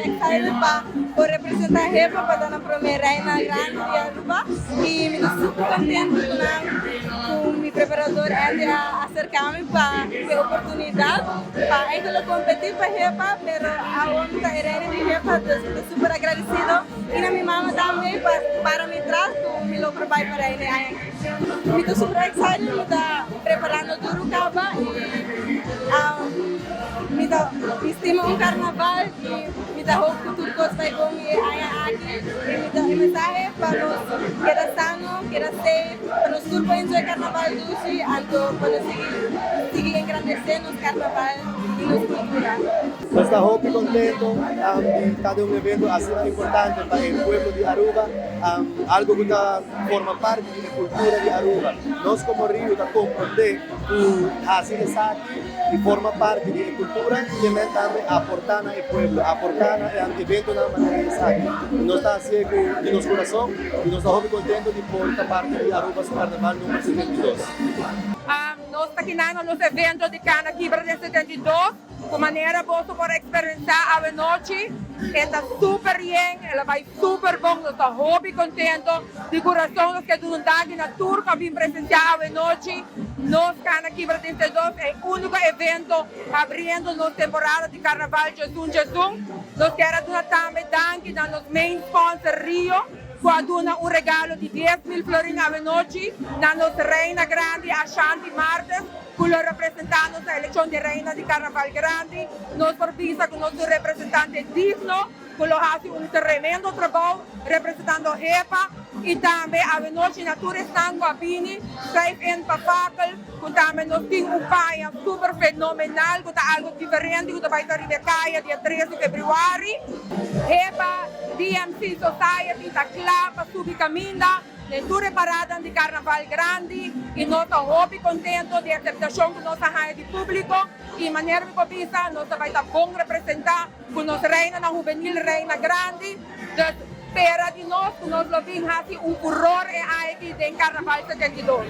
excited pa por representa HEPA, pa ta na prome Reina Grandi di Aruba y mi ta super contento cu nan cu mi preparador Andy a acerca mi pa cu e oportunidad pa eigenlijk competi pa HEPA, pero awor mi ta e reina di HEPA, dus mi ta super agradecido y na mi mama tambe pa para mi tras cu mi logra bay pa reina e aña aki. Mi ta super excited, mi ta preparando duro caba y mi ta mi stima un carnaval y mi ta hoop cu tur cos bay bon e aña aki y mi ta e mensahe pa nos keda sano, keda safe, pa nos tur por enjoy carnaval dushi anto pa nos sigui sigui engrandece nos carnaval y nos cultura. Nos ta hopi contento di ta den un evento asina importante pa e pueblo di Aruba, algo cu ta forma parti di e cultura di Aruba. Nos como Rio ta comprende cu haci esaki y forma parti di e cultura y men tambe aporta na e pueblo, aporta na e eventonan manera esaki. Y nos ta haci'e cu di nos curason y nos ta hopi contento di por ta parti di Aruba su Carnaval number 72. Nos ta kinando nos evento di Cana Kibra den 72. Cu manera boso por experiencia awe nochi, e ta super yen, el a bay super bon, nos ta hopi contento, di curason nos ke duna un danki na tur cu a bin presencia awe nochi. Nos Cana Kibra 32 e unico evento abriendo nos temporada di Carnaval Djesun Djesun. Nos kier a duna tambe danki na nos main sponsor Rio cu a duna un regalo di 10,000 florin awe nochi na nos Reina Grandi Ashanti Martes, cu lo representa nos na eleccion di Reina di Carnaval Grandi. Nos por bisa cu nos un representante digno cu lo haci un tremendo trabou representando HEPA y tambe awenochi na tur esnan cu a bini schrijf in pa Fakkel cu tambe nos tin un paña super fenomenal cu ta algo diferente cu ta bay ta riba e caya dia 3 di februari. HEPA DMC Society ta cla pa subi caminda. Den tur e paradan di Carnaval grandi y nos ta hopi contento di e aceptacion cu nos a haya di publico y manera mi por bisa nos ta bay ta bon representa cu nos reinanan hubenil, reina grandi, dus spera di nos cu nos lo bin haci un furor e aña aki den Carnaval 72.